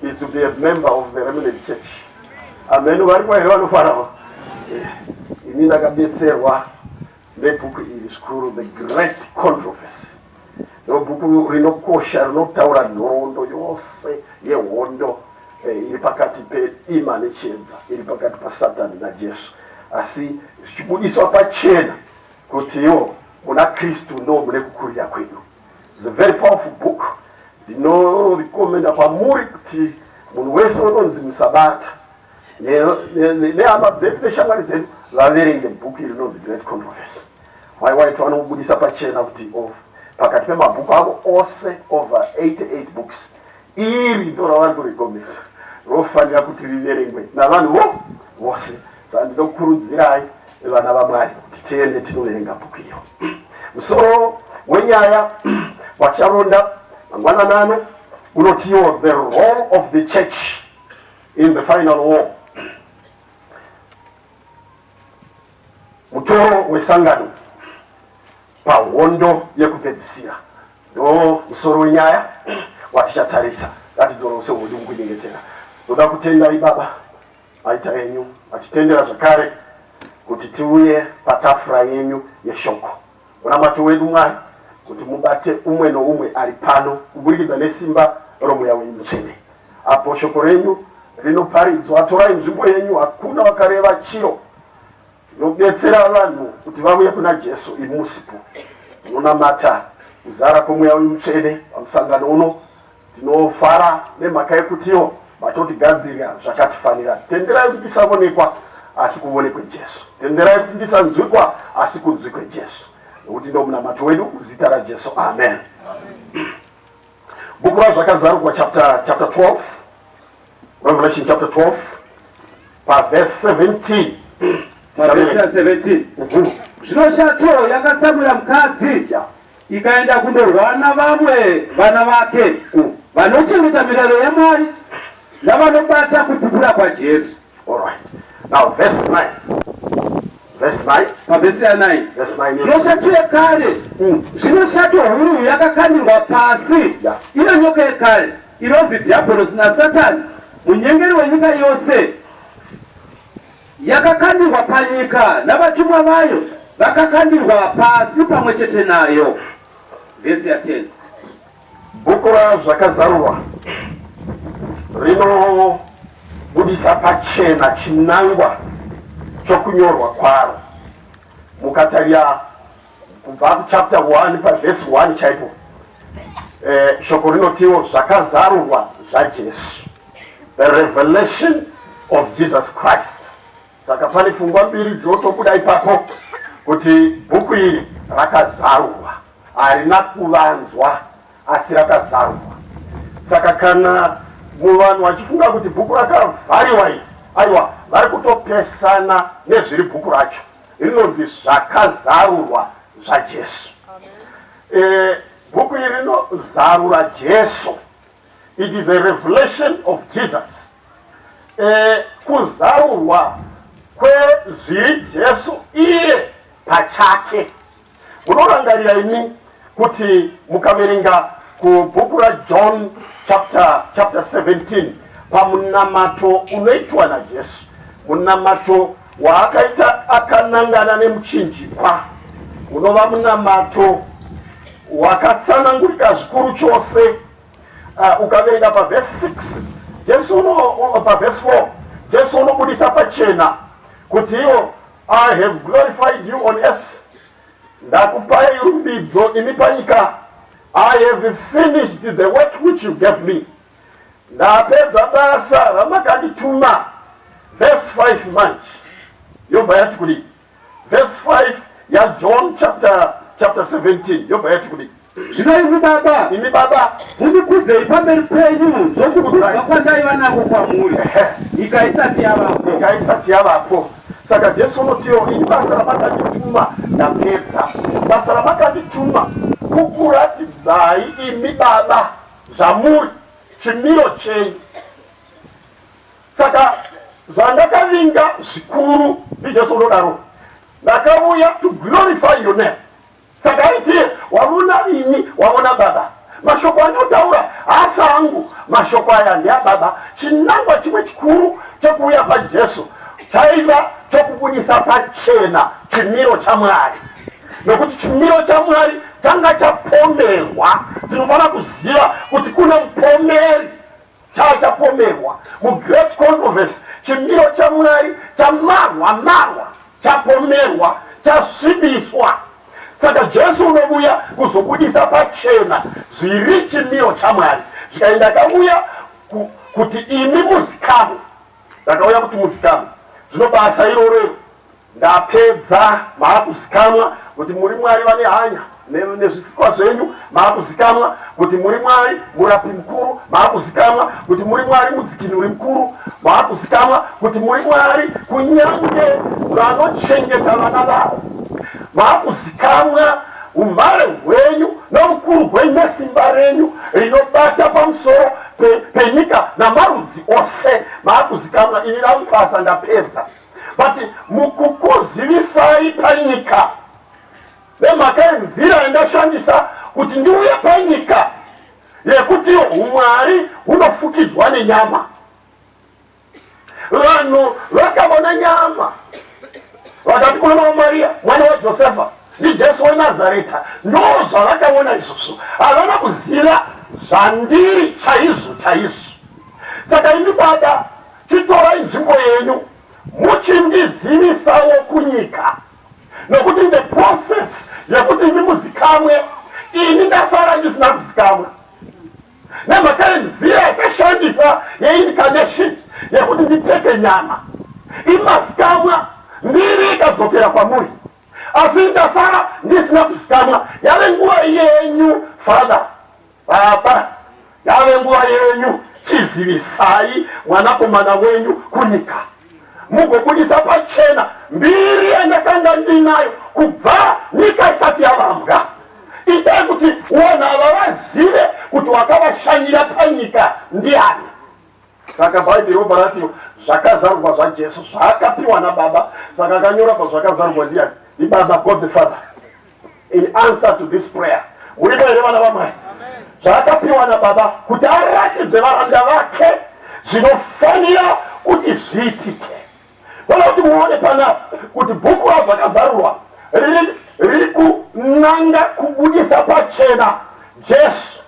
is to be a member of the Remnant Church. Amen. Variko here vanofarawo? Ini ndakabetserwa nebhuku iri zvikuru, The Great Controversy. Ndobhuku rinokosha rinotaura nhoroondo yose yehondo iri pakati pedima nechiedza, iri pakati paSatani naJesu, asi zvichibudiswa pachena kuti iwo muna Kristu ndo mune kukurira kwedu. It's a very powerful book. Ndinorikomenda kwamuri kuti munhu wese unonzi musabata nehama dzedu neshamwari dzedu vaverenge bhuku iri rinonzi Great Controversy. Wai vanobudisa pachena kuti of pakati pemabhuku avo ose, over 88 books, iri ndo ravari kurekomenda, rofanira kuti riverengwe navanhu vo vose. Saka ndinokurudzirai, vana vaMwari, kuti tiende tinoverenga bhuku iro. Musoro wenyaya wacharonda mangwananano unotiwo "The Role of the Church in the Final War", mutoro wesangano pahondo yekupedzisira. Ndo musoro wenyaya watichatarisa. Ngatidzorose hwedu mukunyengetera. Ndoda kutendai, Baba, maita enyu achitendera zvakare kuti tiuye patafura yenyu yeshoko. Munamato wedu, Mwari, kuti mubate umwe noumwe ari pano kuburikidza nesimba roMweya wenyu Mutsvene. Apo shoko renyu rinoparidzwa, torai nzvimbo yenyu. Hakuna wakareva chiro tinobetsera vanhu kuti vauye kuna Jesu imusipo. Tinonamata kuzara kwomweya wenyu Mutsvene pamusangano uno. Tinofara nemhaka yekutiwo matotigadzirira zvakatifanira. Tenderai kuti tisaonekwa, asi kuvonekwe Jesu. Tenderai kuti ndisanzwikwa, asi kunzwikwe Jesu, nokuti ndo munamato wedu muzita raJesu, amen. Bhuku raZvakazarurwa, chapter 12, Revelation chapter 12, paverse 17. Pavhesi ya 17. Zvino shato yakatsamwira mukadzi, ikaenda kundorwa navamwe vana vake, vanochengeta mirayiro yaMwari navanobata kupupura kwaJesu. All right, now verse 9, verse 9. Pavhesi ya 9. Verse 9. Zvino shato yekare, zvino shato huru yakakandirwa pasi, iyo nyoka yekare inonzi Dhiabhorosi naSatani, munyengeri wenyika yose, yakakandirwa panyika, navatumwa vayo vakakandirwa pasi pamwe chete nayo. Vhesi ya 10. Bhuku raZvakazarurwa rinobudisa pachena chinangwa chokunyorwa kwaro. Mukatarira kubva kuchapter 1, pavhesi 1 chaipo, shoko rinotiwo zvakazarurwa zvaJesu, the revelation of Jesus Christ. Saka pane pfungwa mbiri dzinotobuda ipapo, kuti bhuku iri rakazarurwa, harina kuvanzwa, asi rakazarurwa. Saka kana muvanhu vachifunga kuti bhuku rakavhariwa iri, aiwa, vari kutopesana nezviri bhuku racho. Rinonzi zvakazarurwa zvaJesu. Bhuku iri rinozarura Jesu. It is a revelation of Jesus, kuzarurwa kwezviri Jesu iye pachake. Munorangarira imi kuti mukaverenga kubhuku raJohn chapter 17, pamunamato unoitwa naJesu, munamato waakaita akanangana nemuchinjikwa, unova munamato wakatsanangurika zvikuru chose. Ukaverenga pavhesi 6, Jesu uno, pavhesi 4, Jesu unobudisa pachena kuti iwo, "I have glorified you on earth," ndakupai rumbidzo imi panyika. "I have finished the work which you gave me," ndapedza basa ramakandituma. Verse 5 manje yobva yati kudii? Verse 5 yaJohn chapter 17 yobva yati kudii? Zvino imi, Baba, imi Baba, mundikudzei pamberi penyu sokukudzwa kwandaiva nako kwamuri nyika isati yavapo. Nyika isati yavapo. Saka Jesu unotiwo, "Ini basa ramakandituma ndapedza. Basa ramakandituma kukuratidzai imi Baba zvamuri, chimiro chenyu. Saka zvandakavinga zvikuru," ndiJesu unodaro, "ndakauya to glorify your name." Saka aitiye, wavona ini, wavona Baba. Mashoko andinotaura haasi angu, mashoko aya ndeababa. Chinangwa chimwe chikuru chekuuya kwaJesu chaiva chokubudisa pachena chimiro chaMwari, nokuti chimiro chaMwari changa chapomerwa. Tinofanira kuziva kuti kune mupomeri. Chachapomerwa muGreat Controversy, chimiro chaMwari chamarwa marwa, chapomerwa, chasvibiswa. Saka Jesu unovuya kuzobudisa pachena zviri chimiro chaMwari. Zvikai ndakauya kuti imi muzikamwe, ndakauya kuti muzikamwe. Zvino basa iroro Ndapedza, maakuzikamwa kuti muri Mwari vane hanya nezvisikwa zvenyu, maakuzikamwa kuti muri Mwari murapi mukuru, maakuzikamwa kuti muri Mwari mudzikinuri mukuru, maakuzikamwa kuti muri Mwari kunyange vanochengeta vana vavo, maakuzikamwa umhare hwenyu noukuru hwenyu nesimba renyu rinobata pamusoro penyika namarudzi ose, maakuzikamwa. Ini rangu basa ndapedza. But mukukuzivisai panyika nemhaka yenzira yandashandisa kuti ndiuye panyika yekuti umwari hunofukidzwa nenyama. Vanhu vakavona nyama vakati mwana waMariya, mwana waJosefa ndiJesu weNazareta. Ndo zvavakaona izvozvo, havana kuziva zvandiri chaizvo chaizvo. Saka imi Baba, Chitorai nzvimbo yenyu muchindizivisawo kunyika, nokuti in the process yekuti imi muzikamwe, ini ndasara ndisina kuzikamwa nemhaka yenzira yakashandisa yeincarnation yekuti ndipfeke nyama imazikamwa mbiri ikadzokera kwamuri, asi ndasara ndisina kuzikamwa. Yave nguva yenyu, Father. Baba, yave nguva yenyu, chizivisai mwanakomana wenyu kunyika, mugobudisa pachena mbiri yandakanga ndinayo kubva nyika isati yavambwa. Itai kuti vanhu ava vazive kuti wakavashanyira panyika ndiani. Saka Bhaibheri robva rati zvakazarurwa zvaJesu zvaakapiwa naBaba. Saka akanyora pazvakazarurwa ndiani? NdiBaba, God the Father. In answer to this prayer. Muriko here vana vaMwari? Zvaakapiwa naBaba kuti aratidze varanda vake zvinofanira kuti zviitike. Vana kuti muone panapa kuti bhuku razvakazarurwa riri kunanga kubudisa pachena Jesu.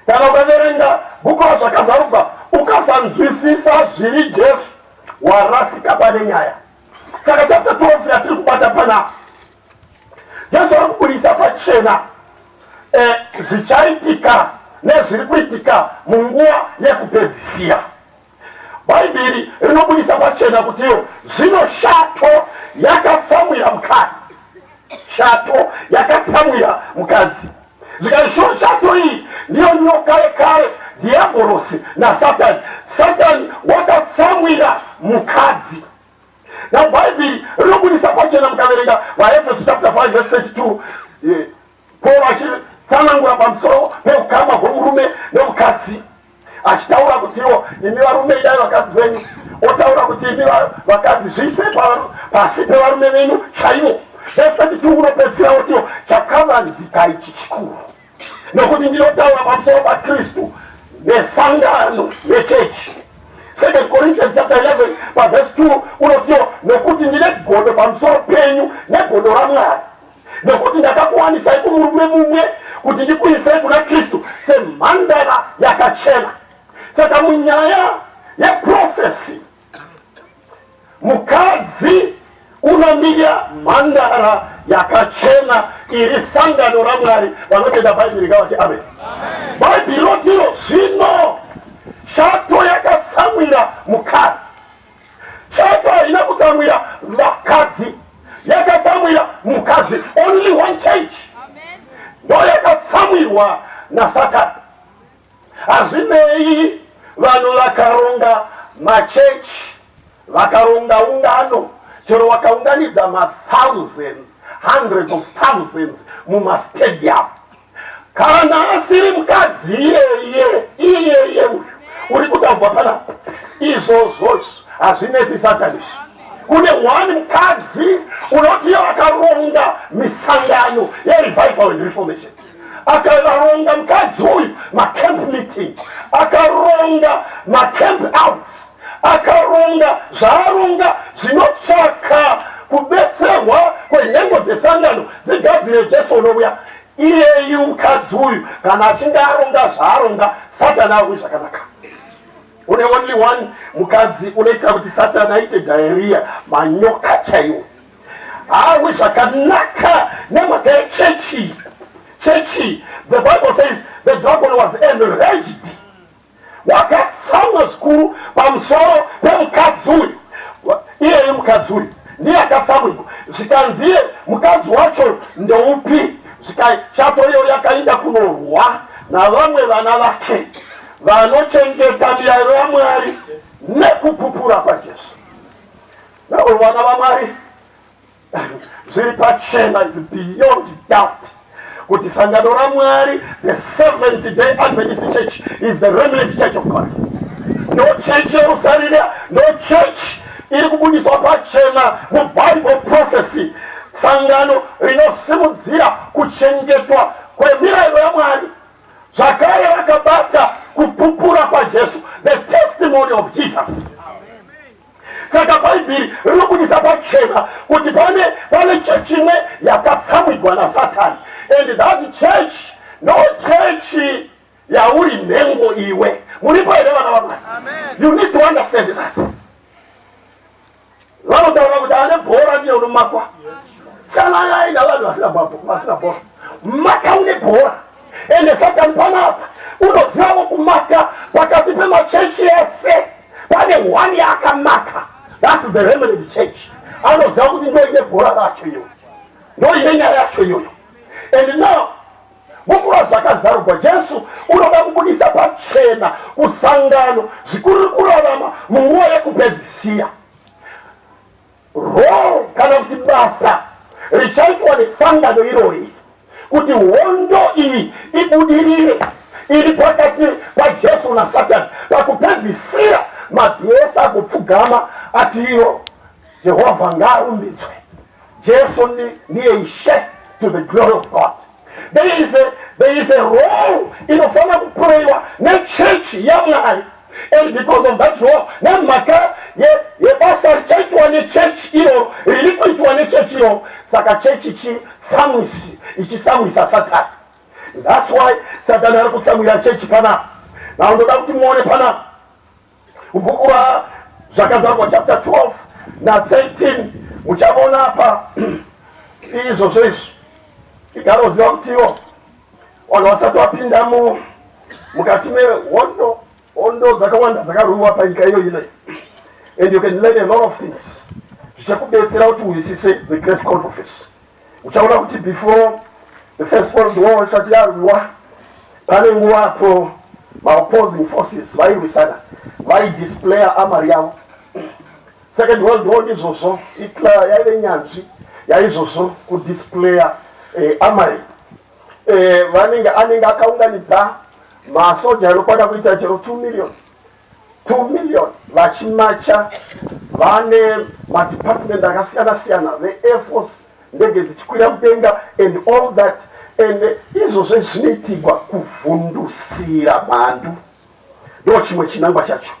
Kana ukaverenga bhuku raZvakazarurwa ukasanzwisisa zviri Jesu, warasika pane nyaya. Saka chapter 12 yatiri kubata panapa, Jesu ari kubudisa pachena zvichaitika nezviri kuitika munguva yekupedzisira. Bhaibheri rinobudisa pachena kutiyo zvino shato yakatsamwira mukadzi, shato yakatsamwira mukadzi. Zvikanzi shato iyi ndiyo nyoka yekare, Dhiabhorosi naSatani. Satani wakatsamwira mukadzi. Now Bhaibheri rinobudisa pachena mukaverenga vaEfeso chapter 5 verse 32, Paul achitsanangura pamusoro peukama hwemurume nemukadzi, achitaura kutiwo imi varume idai vakadzi venyu, otaura kuti imi vakadzi zviise pasi pevarume venyu chaivo. Verse 32 unopedzisira otiwo chakavanzika ichi chikuru, nokuti ndinotaura pamusoro paKristu nesangano nechechi. Second Corinthians chapter 11 paverse 2 unotiwo nokuti ndine godo pamusoro penyu negodo raMwari, nekuti ndakakuwanisai kumurume mumwe kuti ndikuisei kuna Kristu semhandara yakachena. Saka munyaya yeprofesi, mukadzi unomira mhandara yakachena iri sangano raMwari. Vanotenda Bhaibheri ngavati amen. Bhaibheri rotiro zvino shato yakatsamwira mukadzi. Shato haina kutsamwira vakadzi, yakatsamwira mukadzi. Only one church ndo yakatsamwirwa naSatani. Hazvinei vanhu vakaronga machechi, vakaronga ungano, chero vakaunganidza mathousands, hundreds of thousands mumastadium, kana asiri mukadzi iyeye iyeye uyu uri kutaurwa panapa, izvozvo hazvinetsi Satani izvi. Kune one mukadzi unoti akaronga misangano yerevival and reformation. Akaronga mukadzi uyu macamp meeting, akaronga macamp outs, akaronga zvaaronga zvinotsvaka kubetserwa kwenhengo dzesangano dzigadzire Jesu unouya. Iyeyu mukadzi uyu kana achinge aronga zvaaronga, Satani awi zvakanaka. Une only one mukadzi unoita kuti Satani aite diarrhea, manyoka chaiwo, hawi zvakanaka nemhaka yechechi. Chechi, the Bible says the dragon was enraged, wakatsamwa zvikuru pamusoro pemukadzi uyu. Iyeyu mukadzi uyu ndiye akatsamwigwa. Zvikanziye mukadzi wacho ndoupi? Shato iyo yakaenda kunorwa navamwe vana vake vanochengeta mirayiro yaMwari nekupupura kwaJesu. Navo vana vaMwari, zviri pachena, is beyond doubt kuti sangano raMwari, the Seventh Day Adventist Church, is the remnant church of God. Ndo chechi yerusarira, ndo chechi iri kubudiswa pachena muBible prophecy, sangano rinosimudzira kuchengetwa kwemirayiro yaMwari, zvakare vakabata kupupura kwaJesu, the testimony of Jesus. Saka Bhaibheri rinobudisa pachena kuti pane chechi imwe yakatsamwigwa naSatani, and that church no chechi yauri nhengo iwe. Muripo here, vana vaMwari? You need to understand that vanotaura kuti ane bhora ndiye unomakwa. Sananai navanhu vasina bhora. Maka une bhora. Ende Satani panapa unozivawo kumaka pakati pemachechi ese. Pane one yaakamaka, that's the remnant church. Anoziva kuti ndo ine bhora racho iyoyo, ndo ine nyaya yacho iyoyo. And now bhuku raZvakazarurwa, Jesu unoda kubudisa pachena kusangano zvikuru kurarama munguva yekupedzisira role kana kuti basa richaitwa nesangano irori kuti hondo iyi ibudirire iri pakati paJesu naSatani. Pakupedzisira mabvi ese agopfugama ati iyo Jehovha ngaarumbidzwe, Jesu ndiye Ishe, to the glory of God. There is a role inofanira kupureyiwa nechechi yaMwari, and because of that role, nemhaka yebasa richaitwa nechechi iroro, riri kuitwa nechechi iroro, saka chechi chitsamwisi ichitsamwisa Satani. That's why Satani ari kutsamwira chechi panapa. Now ndoda kuti muone panapa bhuku raZvakazarurwa chapter 12 na13. Muchavona apa izvozvo izvi. Igaroziva kutiwo vanhu vasati vapinda mukati mehondo, hondo dzakawanda dzakarwiwa panyika iyo inoi, and you can learn a lot of things zvichakubetsera kuti uhwisise the great controversy. Uchaona kuti before the First World War isati yarwiwa, pane nguva apo maopposing forces vairwisana vaidisplaya armory yavo. Second World War ndizvozvo. Hitler yaive nyanzvi yaizvozvo, kudisplaya armory. Vanenge anenge akaunganidza masoja anokwana kuita chero 2 million, 2 million vachimacha, vane madepartment akasiyana siyana, veair force, ndege dzichikwira mudenga and all that. And izvozvo zvinoitigwa kuvhundusira mhandu, ndo chimwe chinangwa chacho.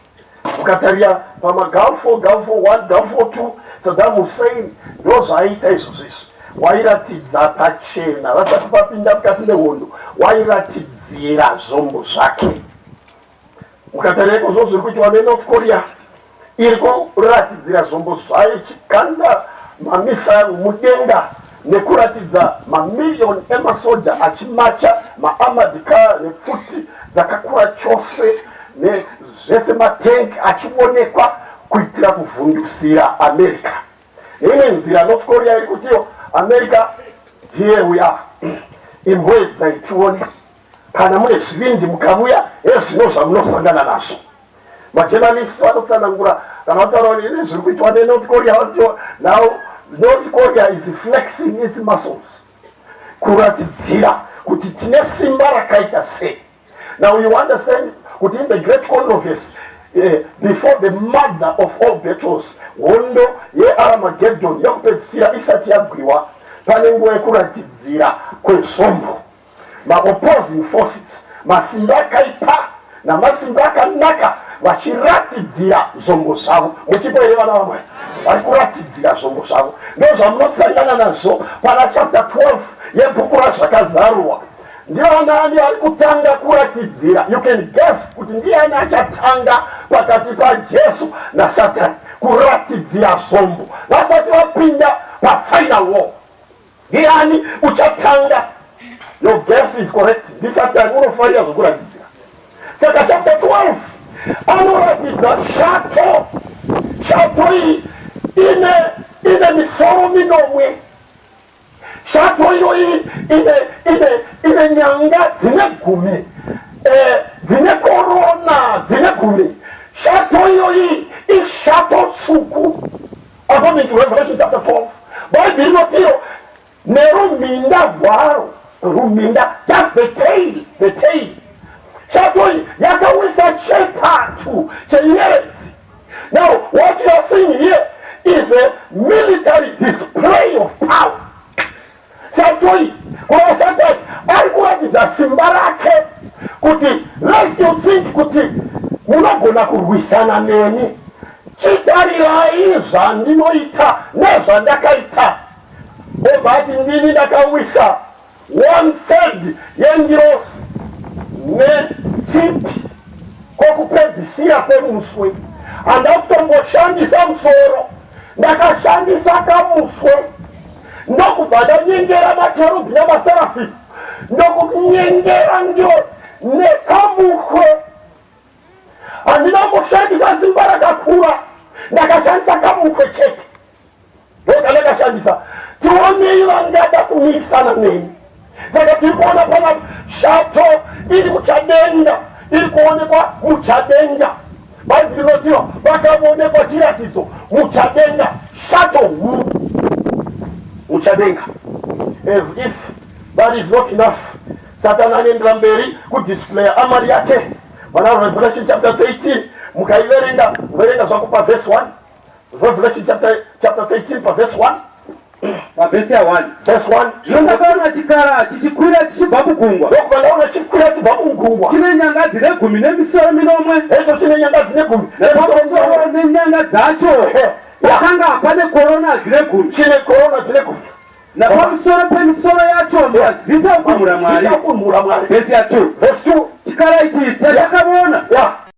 Ukatarira pamaGulf War, Gulf War 1, Gulf War 2, Saddam Hussein ndo zvaiita izvozvo izvi. Wairatidza pachena vasati vapinda mukati mehondo, wairatidzira zvombo zvake. Mukatarira ikozvo zviri kuitwa neNorth Korea, iri kuratidzira zvombo zvayo ichikanda mamissile mudenga nekuratidza mamiliyoni emasoja achimacha, maarmored car nepfuti dzakakura chose nezvese, matank achionekwa, kuitira kuvhundusira America. Neimwe nzira North Korea iri kutiwo, "America, here we are, imboedzai tione kana mune zvivindi. Mukavuya ezvino zvamunosangana nazvo." Majournalist vanotsanangura kana vataura nezviri kuitwa neNorth Korea, vanoti now North Korea is flexing its muscles kuratidzira kuti tine simba rakaita sei. Now you understand kuti in the great controversy, before the mother of all battles, hondo yeArmageddon yekupedzisira isati yagwiwa, pane nguva yekuratidzira kwezvombo. Maopposing forces, masimba akaipa namasimba akanaka vachiratidzira zvombo zvavo. Muchipo here, vana vamwari? Vari kuratidzira zvombo zvavo. Ndozvamunosangana nazvo pana chapter 12 yebhuku raZvakazarurwa. Ndivanani vari kutanga kuratidzira? You can guess kuti ndiani achatanga pakati paJesu naSatani kuratidzira zvombo vasati vapinda pafinal war. Ndiani uchatanga? Your guess is correct. NdiSatani, unofarira zvokuratidzira. Saka chapter 12 anoratidza shato. Shato iyi ine misoro minomwe. Shato iyoyi ine nyanga dzine gumi, dzine korona dzine gumi. Shato iyoyi ishato tsvuku. According to Revelation chapter 12, Bhaibheri rinotiyo nerumhinda rwaro, rumhinda, just the tail, the tail. Shato iyi yakawisa chetatu chenyeredzi. Now what you are seeing here is a military display of power. Shato iyi, kuva Satani ari kuratidza simba rake kuti lest you think kuti munogona kurwisana neni, chitarirai zvandinoita nezvandakaita. Obva ati, ndini ndakawisa one third yengirosi nechipi kwokupedzisira kwemuswe. Handina kutomboshandisa musoro, ndakashandisa kamuswe, ndokubva ndanyengera makerubhi namaserafi, ndokunyengera ngirosi nekamuswe. Handina kumboshandisa simba rakakura, ndakashandisa kamuswe chete, ndokandakashandisa. Tionei vangada kumikisana neni. Saka tiri kuona pana shato iri muchadenga, iri kuonekwa muchadenga. Bhaibheri rinotiwa vakaonekwa chiratidzo muchadenga, shato huru muchadenga. As if that is not enough, Satani anoendera mberi kudisplaya armory yake. Pana Revelation chapter 13, mukaiverenga, verenga zvako pavhesi 1. Revelation chapter 13 pavhesi 1. Pavhesi ya1. Verse 1. Zvino ndakaona chikara chichikwira chichibva mugungwa. Ndokubva ndaona chikwira chibva mugungwa. Chine nyanga dzine gumi nemisoro minomwe. Hecho chine nyanga dzine gumi. Nepamusoro nenyanga dzacho pakanga pane korona dzine gumi. Chine korona dzine gumi. Napamusoro pemisoro yacho mazita okumhura Mwari. Mazita okumhura Mwari. Vhesi ya2. Verse 2. Chikara ichi chandakavona